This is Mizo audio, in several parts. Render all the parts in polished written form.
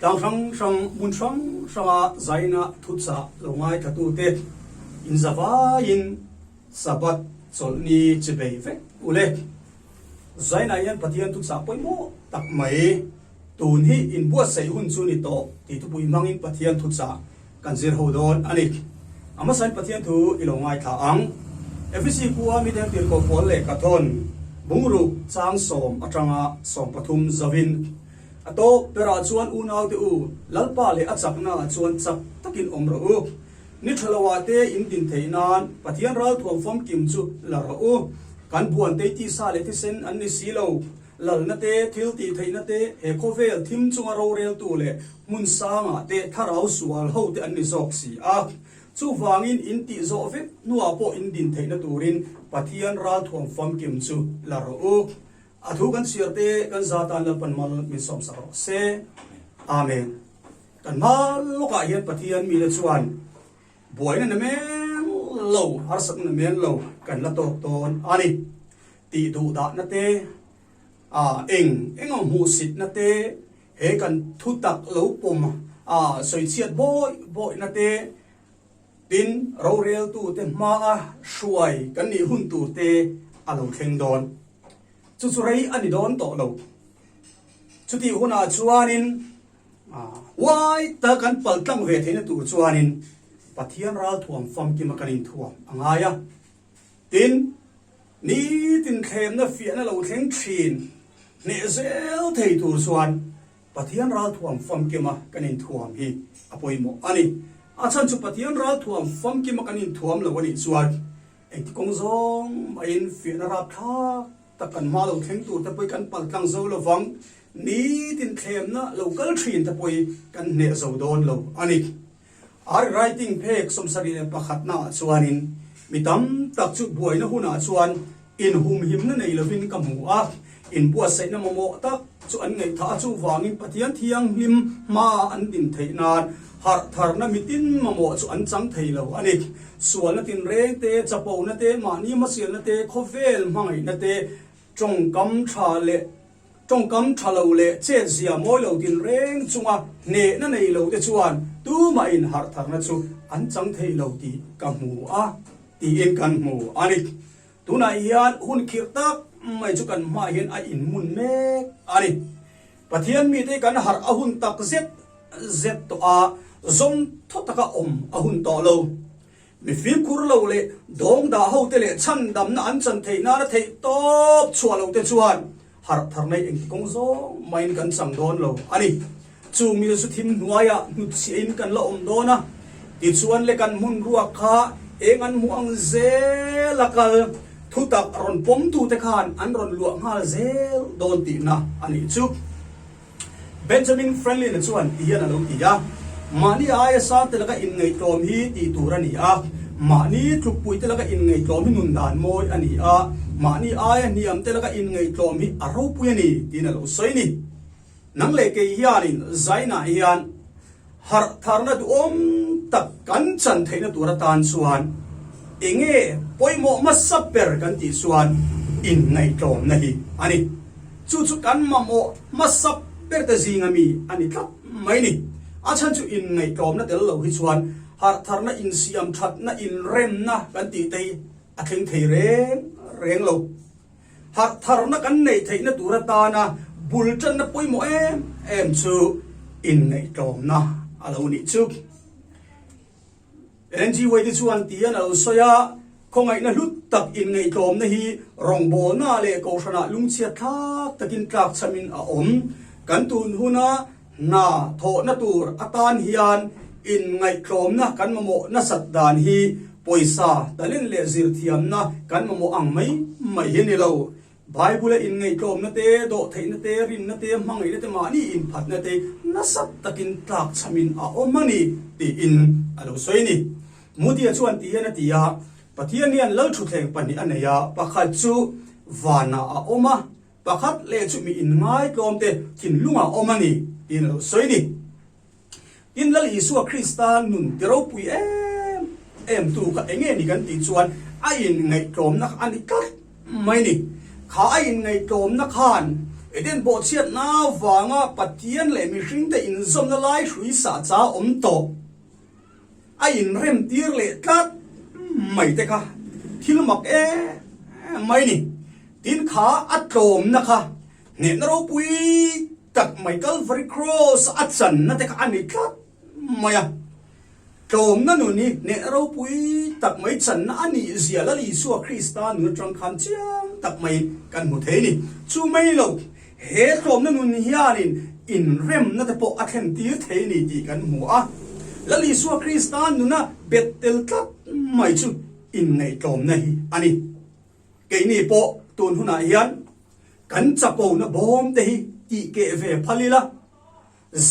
Tlang hrang hrang, hmun hrang hranga zaina thuchah lo ngaithlatute inzavaiin Sabbath chawlhni chibei vek u le. Zainah hian Pathian thuchah pawimawh tak mai, tun hi inbuatsaih hun chu ni tawh tih thupui hmangin Pathian thuchah kan zir ho dawn a ni. A hmasain Pathian thu i lo ngaithla ang. Efesi khua miten tirhkoh pawl leh kathawn bungruk chang sawm atanga 13 zavin a tawp berah chuan unaute u, Lalpa leh a chaknaah chuan chak takin awm rawh u. Ni tha loah te in din theih nan Pathian ralthuam famkim chu la rawh u. Kan buan tei tisa leh thisen an ni si lo. Lalna te, thil tih theihna te, he khawvel thim chunga roreltu leh hmun sangah te thlarau sual ho te an ni zawk si a. Chuvangin in tih zawh vek hnuah pawh in din theihna turin Pathian ralthuam famkim chu la rawh u. A thu kan chhiar te kan za tan Lalpan mal min sawmsak rawh se. Amen. Kan hma lawkah hian Pathian mite chuan buaina na men lo, harsatna na men lo kan la tawk dawn a ni. Tih duhdahna te, eng eng emaw hmuhsitna te, he kan thutak lo pawm sawichhiat bawih bawihna te, tin roreltute hmaa hruai kan nih hun tur te a lo thleng dawn. Chu chu rei a ni dawn tawh lo. Chutih hunah chuanin Huai tak kan pal tlang ve theihna tur chuanin Pathian ralthuam famkima kan inthuam a ngai a. Tin, nitin thlemna fiahna lo thleng thin hneh zel thei tur chuan Pathian ralthuam famkima kan inthuam hi a pawimawh a ni. A chhan chu Pathian ralthuam famkima kan inthuam lo a nih chuan engti kawng zawng mahin fiahna rapthlak tak kan hma lo thleng tur te pawh hi kan pal tlang zo lo vang. Nitin thlemna lo kal thin te pawh hi kan hneh zo dawn lo a ni. Ar writing phek 71 naah chuanin mi tam tak chu buaina hunah chuan inhumhimna nei lovin ka hmu a, inbuatsaihna mamawh tak chu an ngaihthah a, chuvangin Pathian thianghlim hmaa an din theih nan harh tharna mitin mamawh chu an chang thei lo a ni. Sualna tinreng te, chapona te, mahni hmasialna te, khawvel hmangaihna te, tawngkam tha leh Tawngkam tha lo leh chet zia mawi lo tinreng chunga hnehna nei lo te chuan tumahin harh tharna chu an chang thei lo tih ka hmu a, tiin kan hmu a ni. Tunah hian hun khirh tak mai chu kan hmaah hian a inmun mek a ni. Pathian mite kan harh a hun tak zet zet tawh a, zawm thaw taka awm a hun tawh lo. Mi fimkhur lo leh dawng dah hote leh chhandamna an chan theih nana theih tawp chhuah lote chuan harh thar mai engti kawng zawng maiin kan chang dawn lo a ni. Chu mil chu thim hnuaiah hnutchhiahin kan la awm dawn a, tichuan le kan hmun ruak kha eng an hmuh ang zel a kal thutak rawn pawmtute khan an rawn luah nghal zel dawn tihna a nih chu. Benjamin Franklin-a chuan ti hian a lo ti a, Mahni aia sangte laka inngaihtlawm hi tih tur a ni a, mahni tlukpuite laka inngaihtlawm hi nun dan mawi a ni a, mahni aia hniamte laka inngaihtlawm hi a ropui a ni, tiin a lo sawi ni. Nang leh kei hianin Zainah hian Harh tharna duhawm tak kan chan theihna tur atan chuan enge pawimawh hmasa ber kan tih chuan inngaihtlawmna hi a ni. Chu chu kan mamawh hmasa berte zinga mi a ni tlat mai ni. A chhan chu inngaihtlawmna tel lo hi chuan harh tharna insiam thatna inremna kan tih te hi a thleng thei reng reng lo. Harh tharna kan neih theihna tur atana bul tanna pawimawh em em chu inngaihtlawmna a lo nih chu. NG White chuan ti an a lo sawi a, Khawngaihna hlut tak inngaihtlawmna hi rawngbawlna leh kohhranah lungchhiat thlak takin tlakchhamin a awm. Kan tun huna Hna thawhna tur atan hian inngaihtlawmna kan mamawh nasat dan hi pawisa, talent leh zirthiamna kan mamawh ang mai mai hi a ni lo. Bible-a inngaihtlawmna te, dawhtheihna te, rinna te, hmangaihna te, mahni inphatna te nasat takin tlakchhamin a awm a ni tiin a lo sawi a ni. Moody-a chuan ti hian a ti a, Pathian hian lalthutthleng pahnih a nei a, pakhat chu vanah a awm a, Pakhat leh chu mi inngai tlawmte thinlungah awm a ni tiin a lo sawi ni. Tin, Lal Isua Krista nun ti ropui em em tu kha enge ni kan tih chuan a inngaihtlawmna kha a ni tlat mai ni. Kha a inngaihtlawmna khan Eden bawhchhiatna vanga Pathian leh mihringte inzawmna lai hrui sah cha awm tawh a inremtir leh tlat mai te kha thil mak em mai ni. Tin kha a tlawmna kha hnehna ropui tak mai Calvary Cross a channa te kha a ni tlat mai a. Tlawmna nun hi hneh ropui tak mai channa a nih zia Lal Isua Krista nun atang khan chiang tak maiin kan hmu thei a ni. Chu mai lo, he tlawmna nun hianin inremna te pawh a thlen tir thei a ni tih kan hmu a. Lal Isua Krista nuna bet tel tlat mai chu inngaihtlawmna hi a ni. Keini pawh tun hunah hian kan chapona bawm te hi tih keh ve phal ila,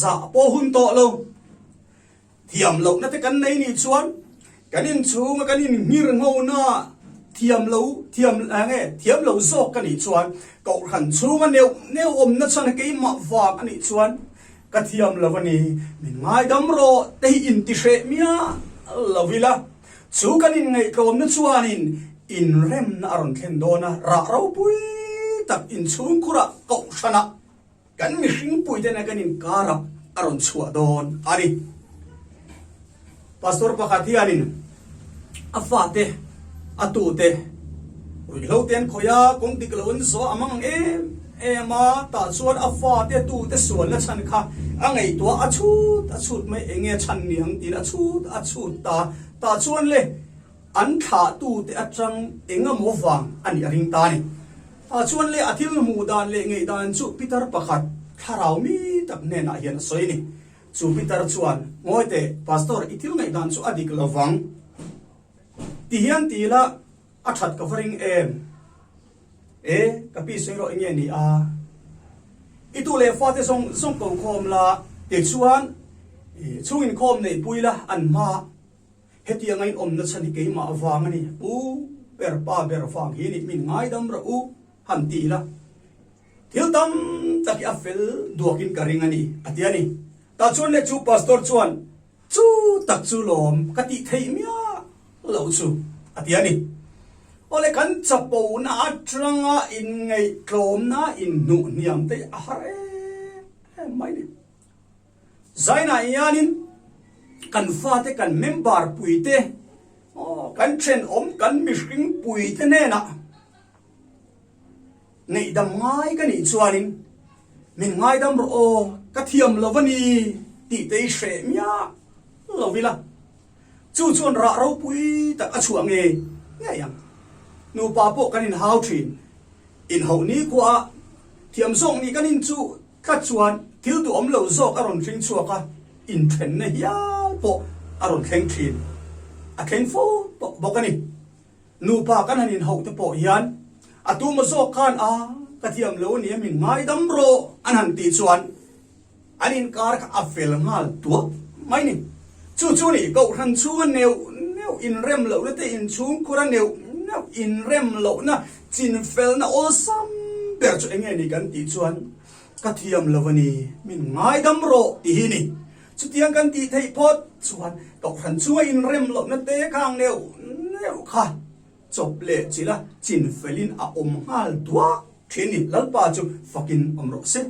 Zah pawh hun tawh lo. Thiam lohna te kan nei nih chuan kan inchhunga kan inhmir nghona thiam lo thiam nge thiam lo zawk ka nih chuan kohhran chhunga neuh neuh awmna chhan keimah vang a nih chuan ka thiam lo a ni. Min ngaidam rawh te hi intihreh miah lo ila chu kan inngaihtlawmna chuanin inremna a rawn thlen dawn a, rah ropui tak inchhungkhurah kohhranah Kan mihring puitena kan inkarah a rawn chhuah dawn a ni. Pastor pakhat hianin a fate, a tute ruihhlo te an khawih a, kawng dik lo an zawh a mang ang em em a, tah chuan a fate, a tute sualna chhan kha a ngaihtuah a chhut a chhut mai, eng nge chhan ni ang tiin a chhut a chhut ta, tah chuan le An thlahtute atang eng emaw vang a nih a ring ta a ni. Ah chuan le a thil hmuh dan leh ngeih dan chu Peter pakhat thlarau mi tak hnenah hian a sawi a ni. Chu Peter chuan, Ngawi teh, Pastor, i thil ngaih dan chu a dik lo vang. Ti hian ti ila a that ka va ring em? E, ka pi sawi rawh enge ni a? I tu leh fate zawng zawng ko khawm la, tichuan chhung inkhawm neihpui la an hma. Hetianga in awmna chhan hi keimah vang a ni, pu ber pa ber vang hi ni, min ngaidam rawh u han ti ila, thil tam tak hi a fel duakin ka ring a ni, a ti a ni. Tah chuan le chu pastor chuan, Chu tak chu lawm ka tih theih miah loh chu, a ti a ni. Awle kan chapona atanga inngaihtlawmna inhnuh hniam te hi a har em em mai ni. Zainah hianin kan fate kan member puite kan thenawm kan mihring puite hnenah ngaihdam ngai ka nih chuanin min ngaidam rawh aw ka thiam lo a ni tih te i hreh miah lo ila chu chuan rah ropui tak a chhuah ngei ngei ang. Nupa pawh kan inhau thin inhauh nikhua thiam zawk nih kan inchuh Tlat chuan thil duhawm lo zawk a rawn hring chhuak a, inthenna hial pawh a rawn thleng thin. A thleng fo tawh bawk a ni. Nupa kan han inhauh te pawh hian a tuma zawk khan a ka thiam lo a ni a min ngaidam rawh an han tih chuan an inkar kha a fel nghal tuak mai ni. Chu chu ni Kohhran chhunga neuh neuh inrem lohna te inchhungkhura neuh neuh inrem lohna Chinfelna awlsam ber chu enge ni kan tih chuan ka thiam lo a ni, min ngaidam rawh tih hi ni. Chutiang kan tih theih phawt chuan Kohhran chunga inrem lohna te khang neuh neuh kha chawp leh chilh a chinfelin a awm nghal duak thin ni. Lalpa chu fakin awm rawh se.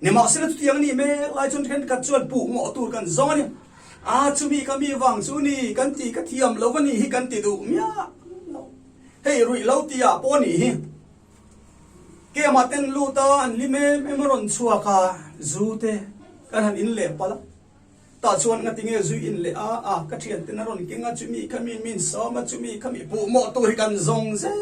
Nimahsela chutiang a nih mek lai chuan thenkhat chuan puh mawh tur kan zawng a ni. A, chumi ka mi vang chu ni kan tih ka thiam lo a nih hi kan ti duh miah lo. Hei ruih lo tih ah pawh a nih hi. Kemah ten lut a an lim em em a rawn chhuak a, zu te kan han in leh palh a. Tah chuan ngati nge zui in leh a, a ka thian ten a rawn keng a, chumi kha mi min sawm a, chumi kha mi puh mawh tur hi kan zawng zel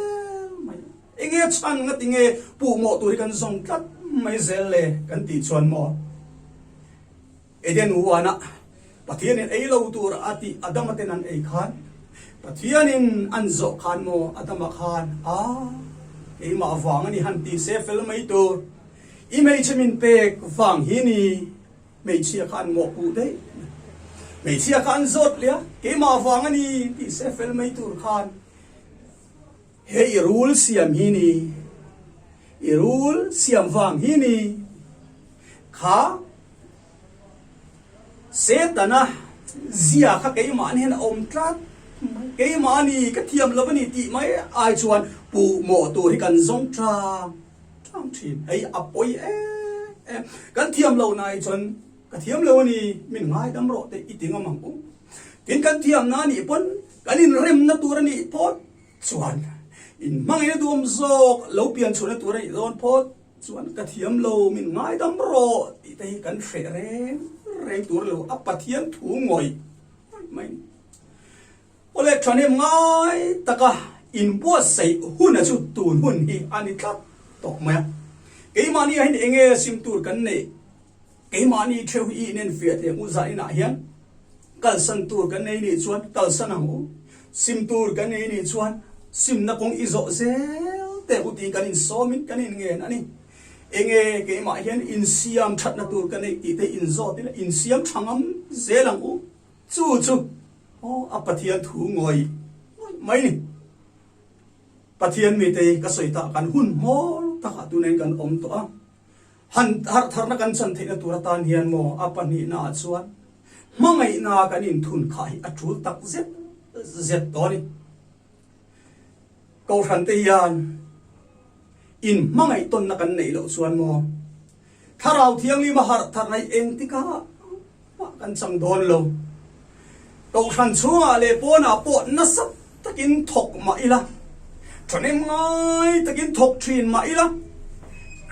mai. Enge chhan ngati nge puh mawh tur hi kan zawng tlat mai zel le kan tih chuan maw Eden huanah Pathianin ei lo tur a tih Adama ten an ei khan Pathianin an zawh khan maw Adama khan a keimah vang a ni han ti se fel mai tur i hmeichhe min pek vang hi ni Hmeichhia kha an mawhpuh daih mai. Hmeichhia kha an zawt leh a, keimah vang a ni tih se fel mai tur khan he i rul siam hi ni, i rul siam vang hi ni kha Setana zia kha keimah ni hian a awm tlat mai, keimah a ni ka thiam lo a ni tih mai ai chuan puhmawh tur hi kan zawng tlang. ṭang ṭhin. Hei a pawi em em. Kan thiam lo na hi chuan ka thiam lo a ni, min ngaidam rawh teh i ti ngam ang u. Tin kan thiamna a nih pawn kan inremna tur a nih phawt chuan inhmangaihna duhawm zawk lo pian chhuahna tur a nih dawn phawt chuan ka thiam lo, min ngaidam rawh tih te hi kan hreh reng reng tur lo a Pathian thu ngawih ngawih mai a ni. Awle thahnem ngai taka inbuatsaih huna chu tun hun hi a ni tlat tawh mai a. Keimahni ah hian enge sim tur kan neih? Keimahni theuh hi i inenfiah teh ang u zaninah hian kalsan tur kan nei nih chuan kalsan ang u, sim tur kan nei nih chuan simna kawng i zawh zel teh u tih kan insawmin kan inngen a ni. Enge keimah hian insiam thatna tur ka neih tih te inzawt ila insiam tha ngam zel ang u. Chu chu aw a Pathian thu ngawih ngawih mai ni. Pathian mite hi ka sawi ta kan hun hmawr takah tunain kan awm tawh a, han harh tharna kan chan theihna tur atan hian maw a pahnihna ah chuan hmangaihna kan inthun khah hi a tul tak zet zet tawh a ni. Kohhran te hian in hmangaih tawnna kan neih loh chuan maw Thlarau Thianglima harh tharna hi engtikah mah kan chang dawn lo. Kohhran chhungah leh pawnah pawh nasa takin thawk mah ila, thahnem ngai takin thawk thin mah ila,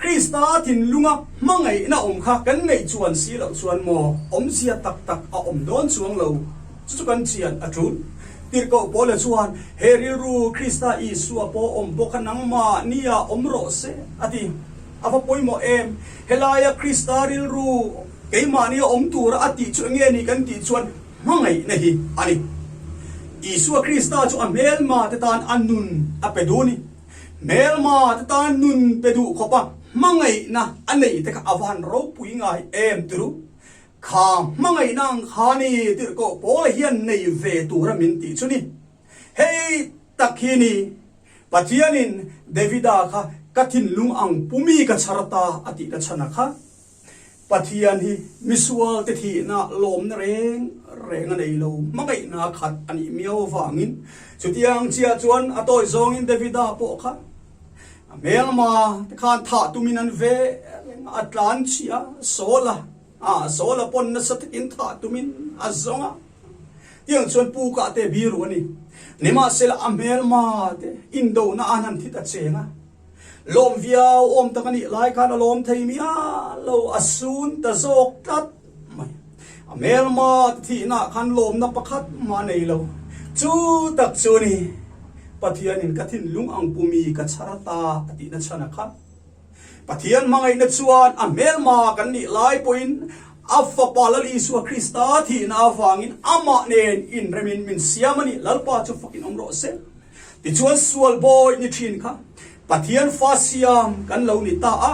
Krista thinlunga hmangaihna awm kha kan neih chuan si loh chuan maw awmzia tak tak a awm dawn chuang lo. Chu chu kan chian a tul. Tirhkoh Paula chuan, He rilru Krista Isua pawh awm bawk a nangmah nia awm rawh se, a ti. A va pawimawh em? Helaia Krista rilru keimahnia awm tura a tih chu enge ni kan tih chuan hmangaihna hi a ni. Isua Krista chu a hmelma te tan a nun a pe duh a ni. Hmelma te tan nun pe duh khawpa hmangaihna a neih te kha a va han ropui ngai em tiru? Kha hmangaihna ang kha ni tirhkoh Paula hian nei ve tura min tih chu ni. Hei tak hi ni, Pathianin Davida kha ka thinlung ang pumi ka chhar ta a tih na chhan a kha. Pathian hi misualte thihna lawmna reng reng a nei lo, hmangaihna khat a nih miau avangin chutiang chiah chuan a tawi zawngin Davida pawh kha a hmelma te khan thah tumin an ve reng a, a tlan chhia Saul a. A Saul a pawn nasa takin thah tumin a zawng a, tiang chuan pu kah te biru a ni. Nimahsela a hmelma te indona an han thi ta cheng a, lawm viau awm tak a nih lai khan a lawm thei miah lo, a sun ta zawk tlat mai. A hmelma te thihnaah khan lawmna pakhat mah nei lo. Chu tak chu ni, Pathianin ka thinlung ang pumi ka chhar ta a tihna chhan a kha. Pathian hmangaihna chuan a hmelma kan nih lai pawhin a Fapa Lal Isua Krista thihna avangin amah nen inremin min siam a ni. Lalpa chu fakin awm rawh se. Tichuan sual bawi ni thin kha Pathian fa siam kan lo ni ta a.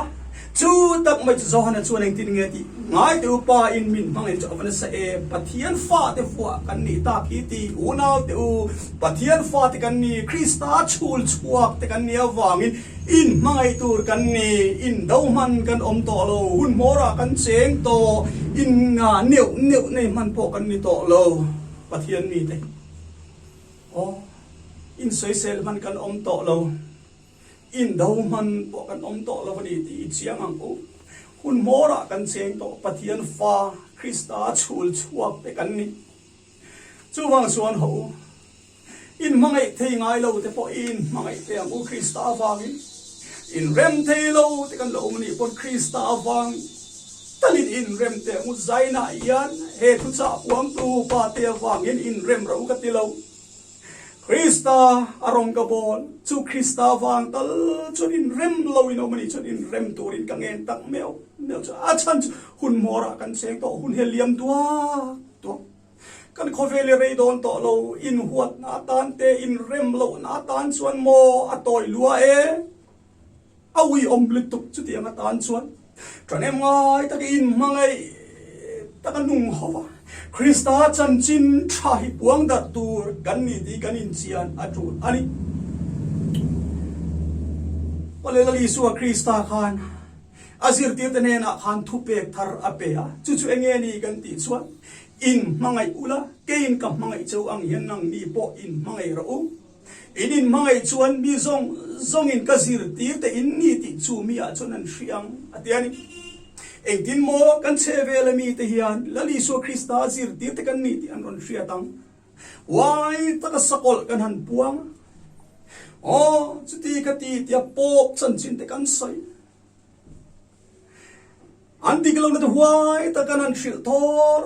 Chu tak mai chu Johana chuan engtin nge tih ngai teh u Pa in min hmangaih chu a va nasa em? Pathian fate vuah kan nih tak hi ti unau teh u Pathian fate kan ni, Krista chhul chhuak te kan nih avangin In hmangaih tur kan ni, in do hman kan awm tawh lo, hun hmawrah kan cheng tawh, in nga neuh neuh nei hman pawh kan ni tawh lo, Pathian mite hi aw, in sawisel hman kan awm tawh lo, in do hman pawh kan awm tawh lo a ni tih i chiang ang u. Hun hmawrah kan cheng tawh, Pathian fa Krista chhul chhuak te kan ni. Chuvang chuan ho u, in hmangaih thei ngai lo te pawh in hmangaih teh ang u Krista avangin, in rem thei lo te kan lo awm anih pawn Krista avang talin in rem teh ang u. Zainah hian he thuchah puangtu pa te avangin in rem ro ka ti lo. Krista a rawng ka bawl chu Krista avang tal chuan in rem lo in awm anih chuan in rem turin ka ngen tak meuh meuh chu a chhan chu hun hmawrah kan cheng tawh hun hi a liam duak duak. Kan khawvel i rei dawn tawh lo, inhuatna atan te, inrem lohna atan chuan maw a tawi lua e? A uiawm lutuk chutiang atan chuan ṭhahnem ngai taka inhmangaih taka nung ho va, Krista chanchin ṭha hi puang darh tur kan ni tih kan inchian a ṭul a ni. Pawle Lal Isua Krista khan A zirtirte hnenah khan thupek thar a pe a, chu chu enge ni kan tih chuan, In hmangaih ula, keiin ka hmangaih cheu ang hian nangni pawh in hmangaih rawh u. In inhmangaih chuan mi zawng zawngin ka zirtir te in ni tih chu mi ah chuan an hria ang, a ti a ni. Engtin maw kan chhehvel a mi te hian Lal Isua Krista zirtir te kan ni tih an rawn hriat ang. Uai taka sakawlh kan han puang a, aw chuti ka ti tia pawp chanchin te kan sawi. An dik lohna te huai takan an hrilh thawr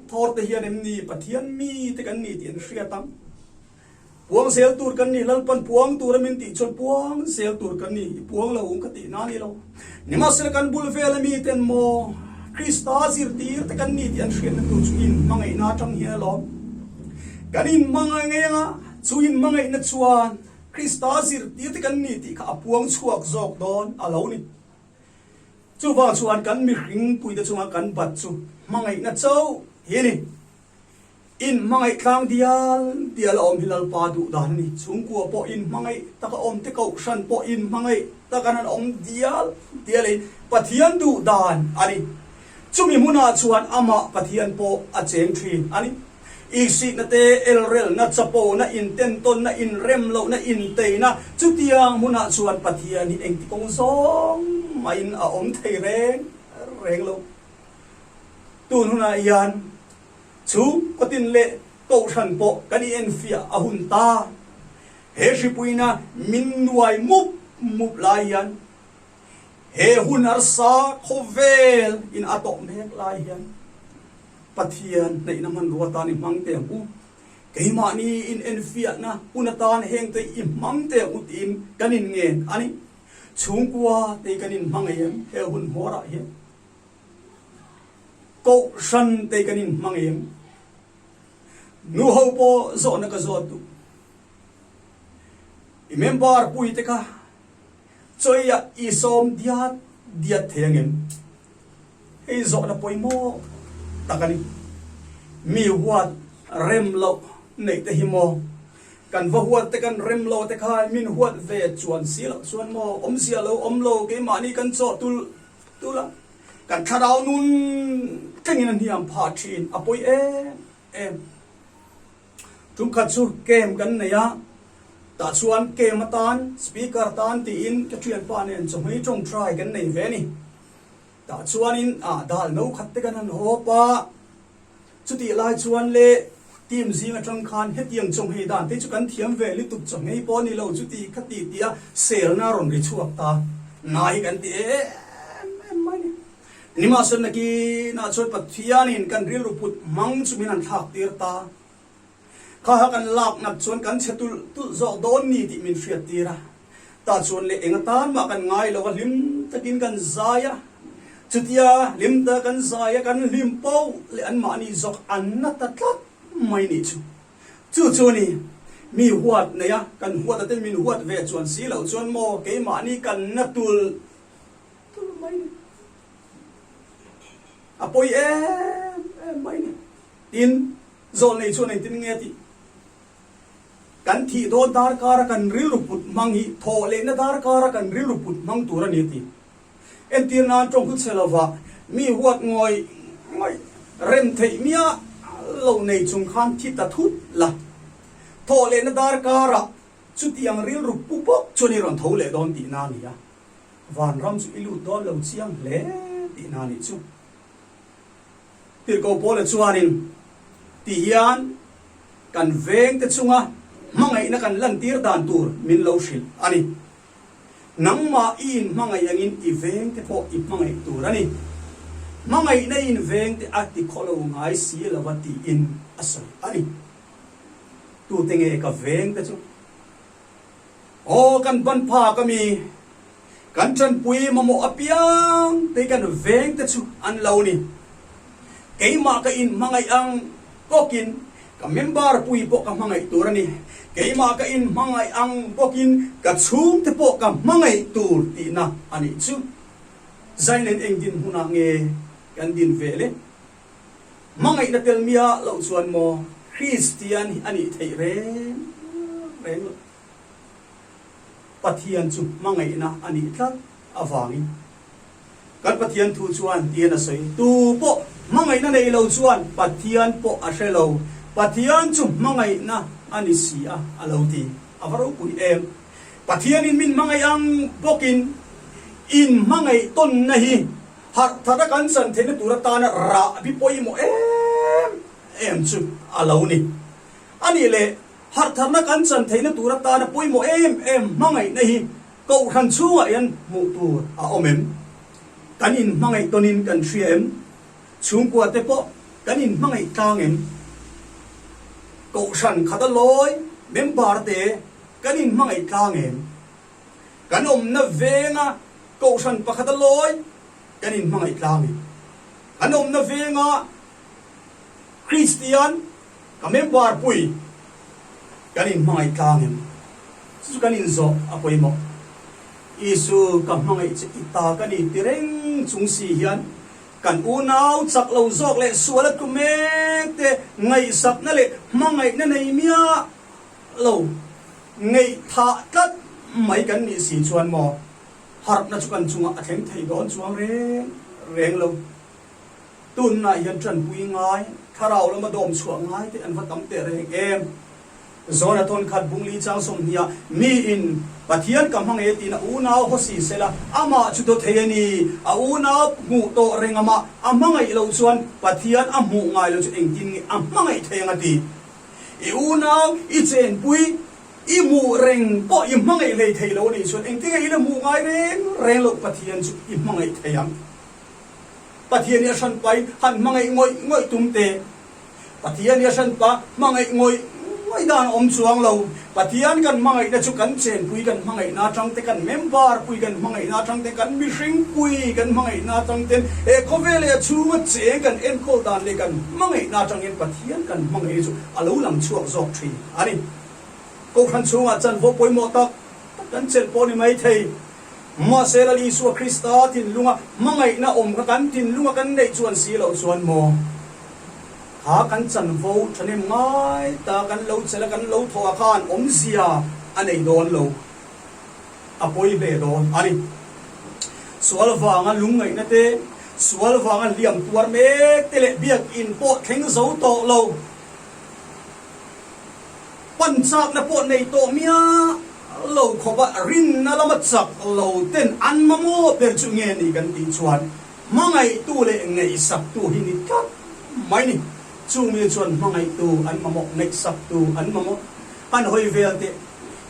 thawr te hian em ni Pathian mi te kan ni tih an hriat ang. Puang zel tur kan ni, Lalpan puang tur a min tih chuan puang zel tur kan ni, i puang lo ka tih na ni lo. Nimahsela kan bul vel a mi ten maw Krista zirtir te kan ni tih an hriatna tur chu in hmangaihna atang hian alawm. Kan in hmangaih ngei anga chu in hmangaihna chuan Krista zirtir te kan ni tih kha a puang chhuak zawk dawn a lo ni. Chuvang chuan kan mihring puite chunga kan bat chu hmangaihna chauh hi a ni. In hmangaih tlang dial dial a awm hi Lalpa duh dan a ni. Chhungkua pawh in hmangaih taka awm te kohhran pawh in hmangaih taka an awm dial dial ei Pathian duh dan a ni. Chumi hmunah chuan amah Pathian pawh a cheng thin a ni. Ihsihna te, elrelna, chapona, intentawnna, inremlohna, inteina, chutiang hmunah chuan Pathian hi engti kawng zawng mahin a awm thei reng reng lo. Tun hunah hian chhungkaw tin leh kohhran pawh kan i enfiah a hun ta. He hripuina min nuai mup mup lai hian he hun harsa khawvel in a tawh mek lai hian, Pathian hnaihna hmanrua tan i hmang teh ang u. Keimahni in enfiahna hun atan hengte i hmang teh ang u tiin kan in ngen a ni. Chhungkua te kan in hmang em he hun hmawrah hian? Kohhran te kan in hmang em? Nu ho pawh zawhna ka zawt duh. I member pui te kha chawiah i sawm diat diat thei ang em? Hei zawhna pawimawh tak a ni. Mi huat rem loh neih te hi maw? Kan va huat te kan rem lo te khan min huat ve chuan si loh chuan maw awmzia lo awm lo keimahni kan chawh tul tul a, kan thlarau nun tlengin a hniam phah thin a pawi em em. Tumkhat chu camp kan nei a, tah chuan camp atan speaker tan tiin ka thianpa nen chawhmei tawngtai kan nei ve a ni. Tah chuanin ah dal no khat te kan han hawp a, chutih lai chuan le team zing atang khan hetiang chawnghei dan te chu kan thiam ve lutuk chawnghei pawh a ni lo chuti kha ti tia selna a rawn ri chhuak ta nai hi kan ti em em mai ni. Nimahsela nakinah chuan Pathianin kan rilru put hmang chu min han thlak tir ta. Kha kha kan lak nat chuan kan chhe tulh tulh zawk dawn ni tih min hriat tir a. Tah chuan leh eng atan mah kan ngai lo a, hlim takin kan zai a. Chutia hlim ta kan zai a, kan hlim poh leh anmahni zawk an na ta tlat mai nih chu. Chu chu ni, mi huat nei a, kan huat a ten min huat ve chuan si loh chuan maw keimahni kan na tulh tulh mai ni. A pawi em em mai ni. Tin, Zawlnei chuan engtin nge tih? Kan thih dawn darkara kan rilru put hmang hi thawh lehna darkara kan rilru put hmang tur a ni a ti. Entir nan tawng hlu chhe lova mi huat ngawih ngawih rem theih miah lo nei chung khan thi ta thut la. Thawh lehna darkara chutiang rilru pu bawk chuan i rawn tho leh dawn tihna a ni a. Vanram chu i lut dawn lo chiang hle tihna a nih chu. Tirhkoh Paula chuanin, Ti hian kan vengte chunga hmangaihna kan lantir dan tur min lo hrilh a ni. Nangmah i inhmangaih angin i vengte pawh i hmangaih tur a ni. Hmangaihna in vengte a ti khawlo ngai si lova tiin a sawi a ni. Tute nge ka vengte chu? Aw kan ban phak ami, kan tanpui mamawh apiang te kan veng te chu an lo ni. Keimah ka in hmangaih ang bawkin ka member pui pawh ka hmangaih tur a ni. Keimah ka in hmangaih ang bawkin ka chhungte pawh ka hmangaih tur tihna a nih chu. Zainen eng dinhmunah nge kan din ve le? Hmangaihna tel miah loh chuan maw Kristian hi a nih theih reng reng loh. Pathian chu hmangaihna a nih tlat avangin kan Pathian thu chuan tian a sawi, Tu pawh hmangaihna nei lo chuan Pathian pawh a hre lo, Pathian chu hmangaihna a ni si a, a lo ti. A va ropui em! Pathianin min hmangaih ang bawkin in hmangaih tawnna hi harh thara kan chan theihna tur atana rahbi pawimawh em em chu a lo ni. A nih leh, harh tharna kan chan theihna tur atana pawimawh em em hmangaihna hi Kohhran chhungah hian hmuh tur a awm em? Kan inhmangaih tawnin kan hria em? Chhungkua te pawh kan inhmangaih tlang em? Kohhran khat a lawi member te kan inhmangaih tlang em? Kan awmna venga kohhran pakhat a lawi kan inhmangaih tlang em? Kan awmna venga Kristian ka member pui kan inhmangaih tlang em? Chu chu kan inzawh a pawimawh. Isu ka hmangaih che i ta ka ni ti reng chung si hian Kan unau chak lo zawk leh sual a tlu mek te ngaihsakna leh hmangaihna nei miah lo ngaihthah tlat mai kan nih si chuan maw harhna chu kan chungah a thleng thei dawn chuang reng reng lo. Tunah hian tanpui ngai, thlarau lama dawm chhuah ngai te an va tam teh reng em? Zawna thawnkhat bungli chang sawmhniah miin Pathian ka hmang e tiin a unau haw si sela, amah chu daw thei a ni. A unau hmuh tawh reng amah a hmangaih loh chuan Pathian a hmuh ngai lo chu engtin nge a hmangaih thei ang a ti. I unau i chenpui i hmuh reng pawh i hmangaih hlei thei lo a nih chuan engtin nge i la hmuh ngai reng reng loh Pathian chu i hmangaih thei ang. Pathian i a hranpai han hmangaih ngawih ngawih tum teh. Pathian hi a hranpa hmangaih ngawih ngawih dan a awm chuang lo. Pathian kan hmangaihna chu kan chenpui kan hmangaihna atang te, kan member pui kan hmangaihna atang te, kan mihring pui kan hmangaihna atang ten he khawvel leh a chhunga cheng kan enkawl dan leh kan hmangaihna atangin Pathian kan hmangaihna chu a lo lang chhuak zawk thin a ni. Kohhran chhungah chanvo pawimawh tak tak kan chelh pawh ni mai thei. Mahse Lal Isua Krista thinlunga hmangaihna awm kha kan thinlunga kan neih chuan si loh chuan maw? Kha kan chanvo thahnem ngai ta kan lo chelh a, kan lo thawh a khan awmzia a nei dawn lo, a pawi hle dawn a ni. Sual vanga lungngaihna te, sual vanga hliam tuar mek te leh biakinn pawh thleng zo tawh lo. Pan chakna pawh nei tawh miah lo khawpa rinna lama chak lo ten an mamawh ber chu nge ni kan tih chuan hmangaihtu leh ngaihsaktu hi ni tlat mai ni. Chung mi chuan hmangaihtu an mamawh, ngaihsaktu an mamawh. Han hawi vel teh,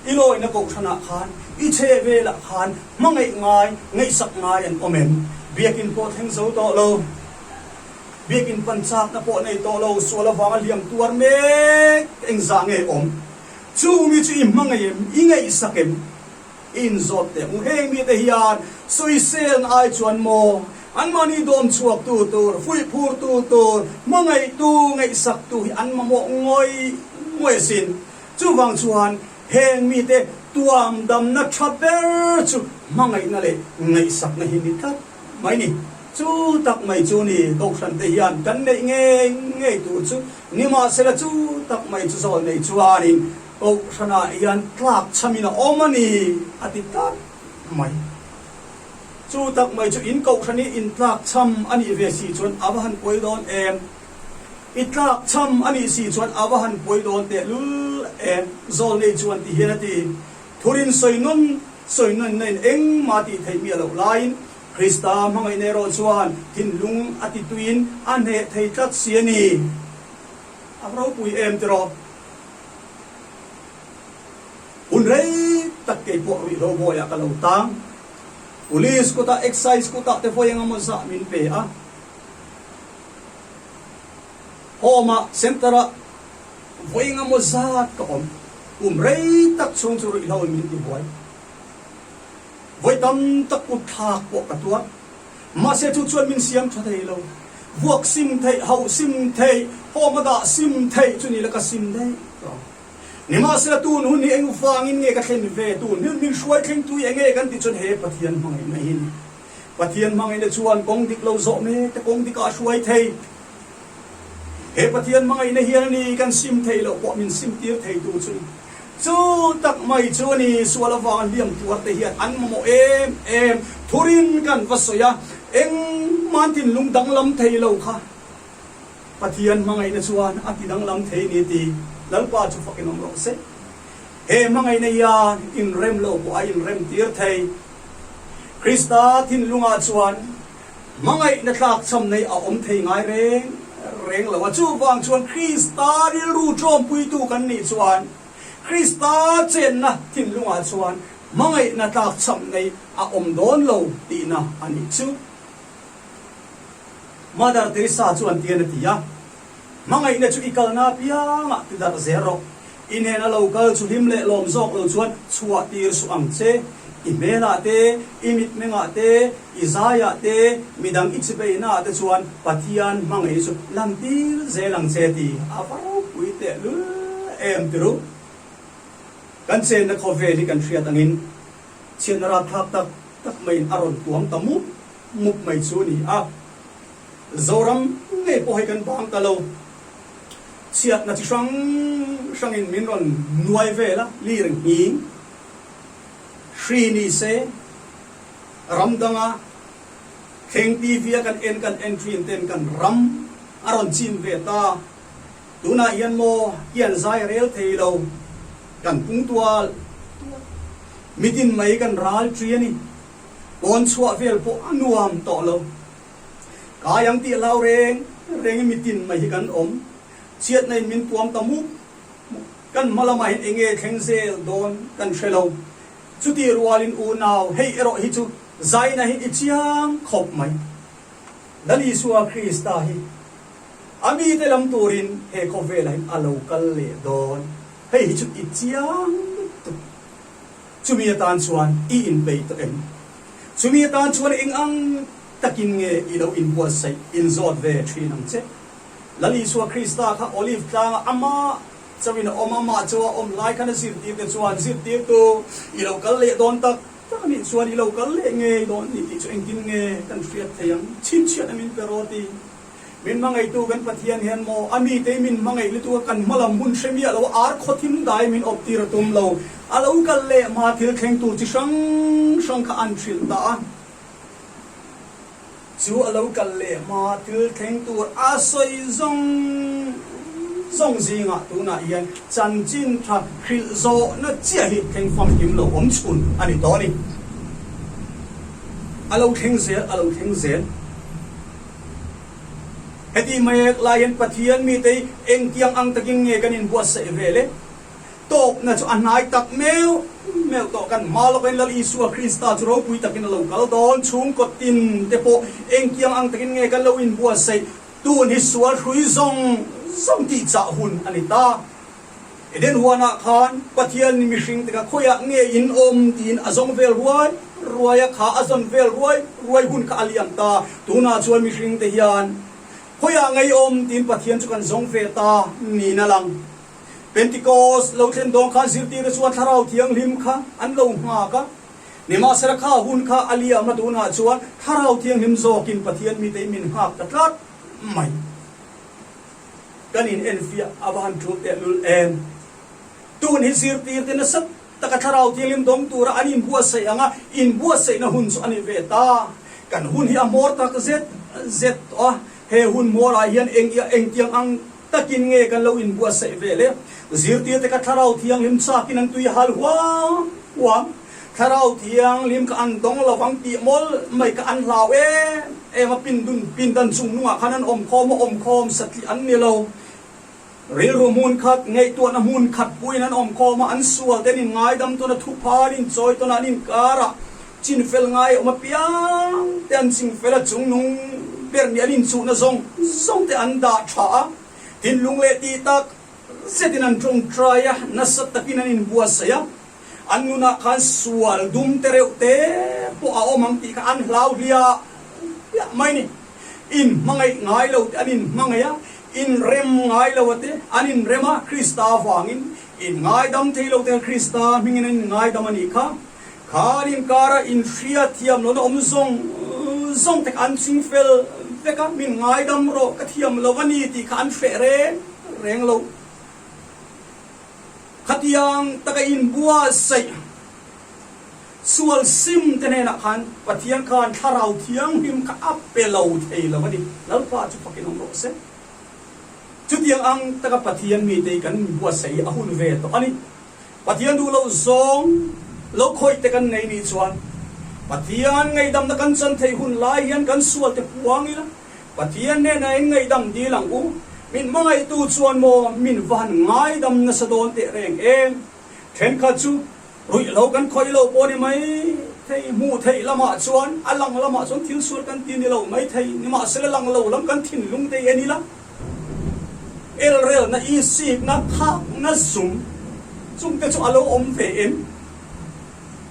i lawina kohhranah khan, i chhe velah khan hmangaih ngai, ngaihsak ngai an awm em? Biakinn pawh thleng zo tawh lo. Biakinn pan chakna pawh nei tawh lo, sual avanga hliam tuar mek engzah nge awm? Chu mi chu i hmangaih em? I ngaihsak em? I inzawt teh ang. Heng mite hian sawiselna ai chuan maw anmahni dawm chhuaktu tur, fuihphurtu tur, hmangaihtu, ngaihsaktu hi an mamawh ngawih ngawih asin. Chuvang chuan heng mite tuam damna tha ber chu hmangaihna leh ngaihsakna hi ni tlat mai ni. Chu tak mai chu ni, Kohhran te hian kan neih ngei ngei tur chu nimahsela chu tak mai chu zawl nei chuanin Kohhranah hian tlak chhamin a awm a ni a ti tlat mai. Chu tak mai chu in Kohhran hi in tlak chham a nih ve si chuan a va han pawi dawn em? I tlak chham a nih si chuan a va han pawi dawn tehlul em? Zawl nei chuan ti hian a ti. Thurin sawi nawn sawi nawn nain engmah tih theih miah loh laiin Krista hmangaihna erawh chuan thinlung a ti tuiin a hneh thei tlat si a ni. A ropui em tiraw? Hun rei tak kei pawh ruihhlo bawiah ka lo tang. Police kutah, Excise kutah te vawi engemaw zah min pe a. Home-ah, Centre-ah vawi engemaw zat ka awm. Kum rei tak chhung chu ruihhlo in min tibuai. Vawi tam tak kut thlak pawh ka tuar. Mahse chu chuan min siam tha thei lo. Vuak sim theih, hauh sim theih, home a dah sim theih chu ni la ka sim daih tawh. Nimahsela tun hun hi eng vangin nge ka thlen ve? Tun hun min hruai thleng tui enge kan tih chuan he Pathian hmangaihna hi ni. Pathian hmangaihna chuan kawng dik lo zawh mek te kawng dikah a hruai thei. He Pathian hmangaihna hian a ni kan sim theih loh pawh min sim tir thei tu chu ni. Chu tak mai chu a ni sual avanga hliam tuar te hian an mamawh em em. Thurin kan va sawi a, engmah thinlung danglam thei lo kha Pathian hmangaihna chuan a ti danglam thei ni ti Lalpa chu fakin awm rawh se. He hmangaihna hian inrem lo pawh a inrem tir thei. Krista thinlungah chuan hmangaihna tlakchham nei a awm thei ngai reng reng lo a. Chuvang chuan Krista rilru ṭawmpuitu kan nih chuan Krista chenna thinlungah chuan hmangaihna tlakchham nei a awm dawn lo tihna a nih chu. Mother Teresa chuan tian a ti a. Hmangaihna chu i kalna apiangah ti darh zel rawh. I hnena lo kal chu hlim leh lawm zawk lo chuan chhuah tir suh ang che. I hmelah te, i mitmengah te, i zaiah te, midang i chibeihnaah te chuan Pathian hmangaihna chu lan tir zel ang che ti a va ropui tehlul em ti ru. Kan chenna khawvel hi kan hriat angin chhiatna rapthlak tak tak maiin a rawn tuam ta mup mup mai chu a ni a. Zoram ngei pawh hei kan bang ta lo. Chhiatna chi hrang hrangin min rawn nuai vel a, lir nghing hri ni se, ram danga thleng TV a kan en kan en thin ten kan ram a rawn chim ve ta. Tunah hian maw hian zai rel thei lo, kan pung tual tual. Mitin mai kan ral ṭi a ni. Pawn chhuah vel pawh a nuam tawh lo. Kai ang tih hlau reng rengin mitin mai hi kan awm. Chhiatna in min tuam ta mup mup. Kan hma lamah hian enge thleng zel dawn kan hre lo. Chutih rualin unau hei erawh hi chu zaina hi i chiang khawp mai. Lal Isua Krista hi a mite lam turin he khawvelah hian a lo kal leh dawn. Hei hi chu i chiang lutuk. Chumi atan chuan i inpeih tawh em? Chumi atan chuan eng ang takin nge i lo inbuatsaih inzawt ve thin ang che? Lal Isua Krista kha Olive tlangah amah chauhin a awm, amah chauh a awm lai khan a zirtirte chuan, Zirtirtu, i lo kal leh dawn tak tak a nih chuan i lo kal leh ngei dawn ni tih chu engtin nge kan hriat thei ang? Chhinchhiatna min pe rawh ti. Min hmangaihtu kan Pathian hian maw a mite min hmangaih lutuk a, kan hmalam hun hre miah lo, ar khaw thim dai min awp tir a tum lo. A lo kal leh hma thil thleng tur chi hrang hrang kha an hrilh ta a. Chu a lo kal leh hma thil thleng tur a sawi zawng zawng zingah tunah hian chanchin tha hrilh zawhna chiah hi thleng famkim lo awm chhun a ni tawh a ni. A lo thleng zel, a lo thleng zel. Heti mek lai hian Pathian mite hi engtiang ang takin nge kan inbuatsaih ve le? Tawpna chu a hnai tak meuh meuh tawh. Kan hma lawkin Lal Isua Krista chu ropui takin a lo kal dawn. Chhungkaw tin te pawh engtiang ang takin nge kan lo inbuatsaih? Tun hi sual hrui zawng zawng tih chah hun a ni ta. Eden huanah khan Pathian ni mihring te kha khawiah nge in awm tiin a zawng vel ruai ruai a, kha a zawn vel ruai ruai hun kha a liam ta. Tunah chuan mihring te hian khawiah nge i awm tiin Pathian chu kan zawng ve ta niin a lang. Pentecost lo thlen dawn khan zirtirte chuan Thlarau Thianghlim kha an lo nghak a, nimahsela kha hun kha a liam a, tunah chuan Thlarau Thianghlim zawkin Pathian mite min nghak ta tlat mai. Kan in enfiah a va han tul tehlul em? Tun hi zirtirte nasa taka Thlarau Thianghlim dawng tura an inbuatsaih ang a, inbuatsaihna hun chu a ni ve ta. Kan hun hi a hmawr tak zet zet tawh a, he hun hmawrah hian eng engtiang ang takin nge kan lo inbuatsaih ve le? Zirtirte kha Thlarau Thianghlim chakin an tui hal huam huam. Thlarau Thianghlim kha an dawng lo vang tih mawlh mai kha an hlau em em a, pindun pindan chung nungah khan an awm khawm a, awm khawm satliah an ni lo. Rilru hmun khat, ngaihtuahna hmun khat puiin an awm khawm a, an sual te an inngaidam tawn a, thupha an inchawi tawn a, an inkar a, chinfel ngai awm apiang te an chingfel a, chungnung ber nih an inchuhna zawng zawng te an dah tha a, thinlung leh tih tak zetin an tawngtai a, nasa takin an inbuatsaih a. An nunah khan sual dum te reuh te pawh a awm ang tih kha an hlau hliah hliah mai ni. In hmangaih ngai lo te an inhmangaih a, inrem ngai lo te an inrem a, Krista avangin in ngaidam thei lo te kha Krista hmingin an inngaidam a nih kha. Khan inkara inhriatthiam lohna awm zawng zawng te kha an ching fel vek a, min ngaidam rawh ka thiam lo a ni tih kha an hreh reng reng lo. Khatiang taka inbuatsaih sual sim te hnenah khan Pathian khan Thlarau Thianghlim kha a pe lo thei lo a ni. Lalpa chu fakin awm rawh se. Chutiang ang taka Pathian mite hi kan inbuatsaih hi a hun ve tawh a ni. Pathian duh loh zawng lo khawih te kan nei nih chuan Pathian ngaihdamna kan chan theih hun lai hian kan sual te puang ila Pathian hnenah in ngaihdam dil ang u. Min hmangaihtu chuan maw min va han ngaidam nasa dawn teh reng em? Thenkhat chu Ruihhlo kan khawih lo pawh ni mai thei, hmuh theih lamah chuan a lang lamah chuan thil sual kan ti ni lo mai thei, nimahsela lang lo lam kan thinlung te hi en ila, elrelna, isikna, thakna zum chungte chu a lo awm ve em?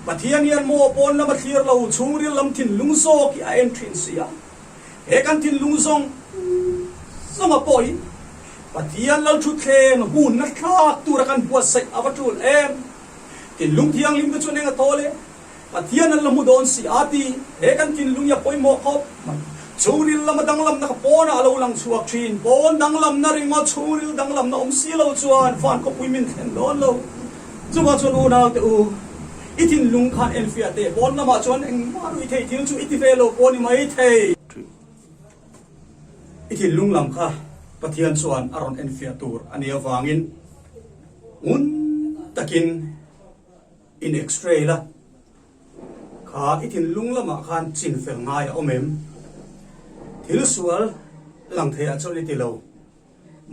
Pathian hian maw pawn lama thlir lo chhungril lam thinlung zawk hi a en thin si a. He kan thinlung zawng zawnga pawh hi Pathian Lalthutthleng hunna thlak tura kan buatsaih a va tul em? Thinlung thianghlim te chuan eng a thawl e? Pathian an la hmu dawn si a ti. He kan thinlung hi a pawimawh khawp mai. Chhungril lama danglamna kha pawnah a lo lang chhuak thin. Pawn danglamna ringawt chhungril danglamna awm si lo chuan van khawpui min thlen dawn lo. Chuvang chuan unaute u, i thinlung khan enfiah teh. Pawn lamah chuan engmah ruih theih thil chu i ti ve lo pawh ni mai thei. I thinlung lam kha Pathian chuan a rawn enfiah tur a nih avangin ngun takin in x-ray la. Kha i thinlung lamah khan chin fel ngai a awm em? Thil sual lang theiah chuan i ti lo.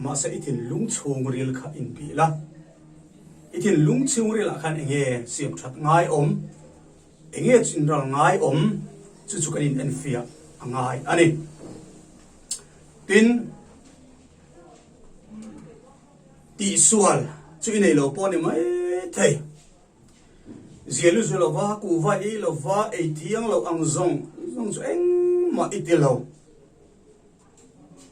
Mahse i thinlung chhungril kha inbih la. I thinlung chhungrilah khan enge siam that ngai awm? Enge chinral ngai awm? Chu chu kan in enfiah a ngai a ni. Tin, tihsual chu i nei lo pawh a ni mai thei. Zial i zu lova, kuhva i ei lova, ei thiang lo ang zawng zawng chu engmah i ti lo.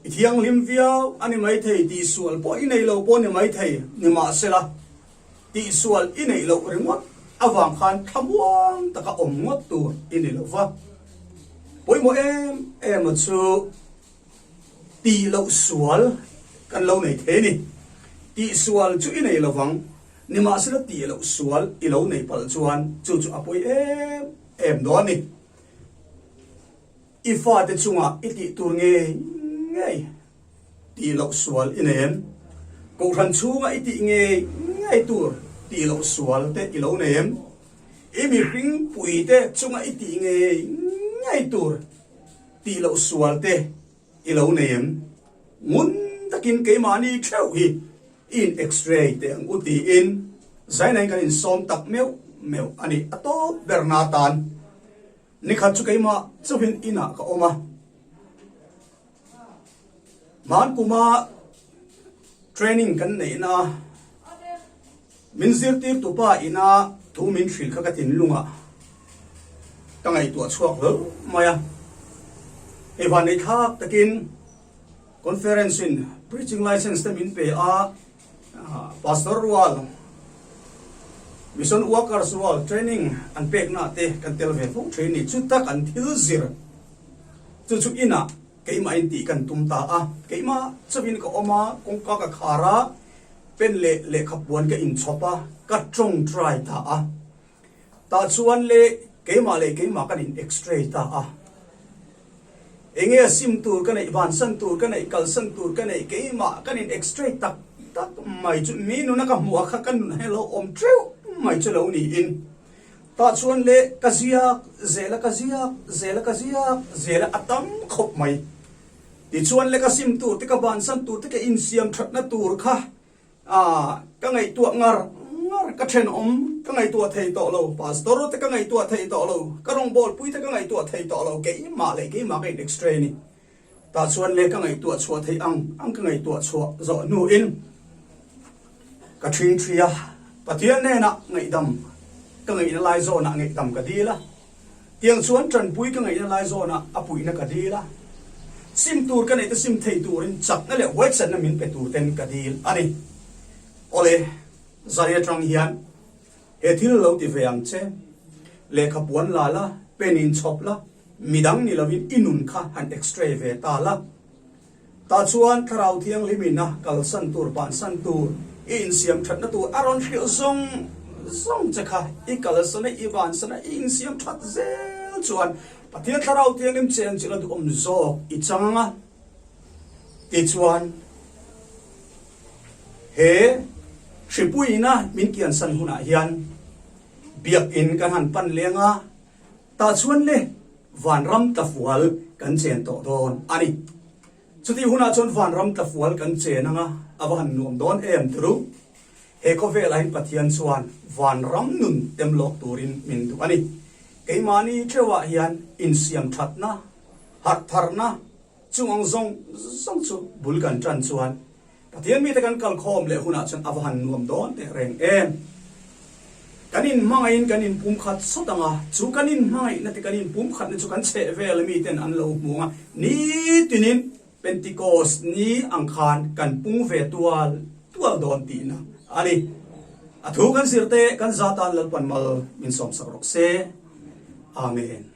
I thianghlim viau a ni maithei, tihsual pawh i nei lo pawh a ni maithei, nimahsela, tihsual i neih loh ringawt avang khan thlamuang taka awm ngawt tur i ni lo va. Pawimawh em em a chu tih loh sual kan lo nei thei a ni. Tihsual chu i nei lo vang, nimahsela tih loh sual i lo nei palh chuan chu chu a pawi em em dawn a ni. I fate chungah i tih tur ngei ngei tih loh sual i nei em? Kohhran chhunga i tih ngei ngei tur tih loh sual te i lo nei em? I mihring pui te chunga i tih ngei ngei tur tih loh sual te i lo nei em? Ngun takin keimahni theuh hi i in x-ray teh ang u tiin zainain kan insawm tak meuh meuh a ni. A tawp berna tan. Nikhat chu keimah chauhin inah ka awm a, hman kuma training kan neihna a min zirtir tupa ina thu min hrilh kha ka thinlungah ka ngaihtuah chhuak hlauh mai a. Hei vanneih thlak takin conference in preaching license te min pe a. Pastor rual, Mission Workers rual training an pekna te kan tel ve fo thin ni. Chuta kan thil zir chu chu inah keimah in tih kan tum ta a. Keimah chauhin ka awm a, kawngka ka khar a, pen leh lehkha puan ka inchhawp a, ka tawngtai ta a. Tah chuan le keimah leh keimah kan in x-ray ta a. Enge a sim tur ka neih, vansan tur ka neih, kalsan tur ka neih, keimah kan in x-ray tak tak mai chu mi nuna ka hmuh a kha ka nun hi lo awm teuh mai chu lo niin. Tah chuan le ka ziak zel a, ka ziak zel a, ka ziak zel a, a tam khawp mai. Tichuan le ka sim tur te, ka vansan tur te, ka insiam thatna tur kha A, ka ngaihtuah ngar ngar, ka thenawm ka ngaihtuah thei tawh lo, pastor te ka ngaihtuah thei tawh lo, ka rawngbawlpui te ka ngaihtuah thei tawh lo, keimah leh keimah ka in x-ray ni. Tah chuan le ka ngaihtuah chhuah theih ang ang ka ngaihtuah chhuah zawh hnuin ka ṭhingṭhi a, Pathian hnenah ngaihdam ka ngaihna lai zawnah ngaihdam ka dil a. Tiang chuan tanpui ka ngaihna lai zawnah a puihna ka dil a, sim tur ka neih te sim thei turin chakna leh huaitsanna min pe tur ten ka dil a ni. Awle, zai atang hian he thil lo ti ve ang che, lehkha puan la la, pen in chhawp la, midang ni lovin i nun kha han x-ray ve ta la. Tah chuan Thlarau Thianghlimin a kalsan tur, bansan tur, i insiam thatna tur a rawn hrilh zawng zawng che kha i kalsan a, i bansan a, i insiam that zel chuan Pathian Thlarau Thianghlim cheng chu la duhawm zawk i chang ang a. Tichuan, he. Hripuiina min kiansan hunah hian Biakinn kan han pan leng a, tah chuan le vanram tlafual kan chen tawh dawn a ni. Chutih hunah chuan vanram tlafual kan chen anga a va han nuam dawn em turu. He khawvelah hian Pathian chuan vanram nun tem lawk turin min duh a ni. Keimahni theuhah hian insiam thatna, harh tharna, chung ang zawng zawng chu bul kan tan chuan Pathian mite kan kal khawm leh hunah chuan a va han nuam dawn teh reng em. Kan inhmangaihin kan inpumkhat sawt ang a, chu kan inhmangaihna te kan inpumkhatna chu kan chheh vel miten an lo hmu ang a, nitinin Pentecost ni ang khan kan pung ve tual tual dawn tihna a ni. A thu kan zir te kan zatan Lalpan mal min sawmsak rawh se. Amen.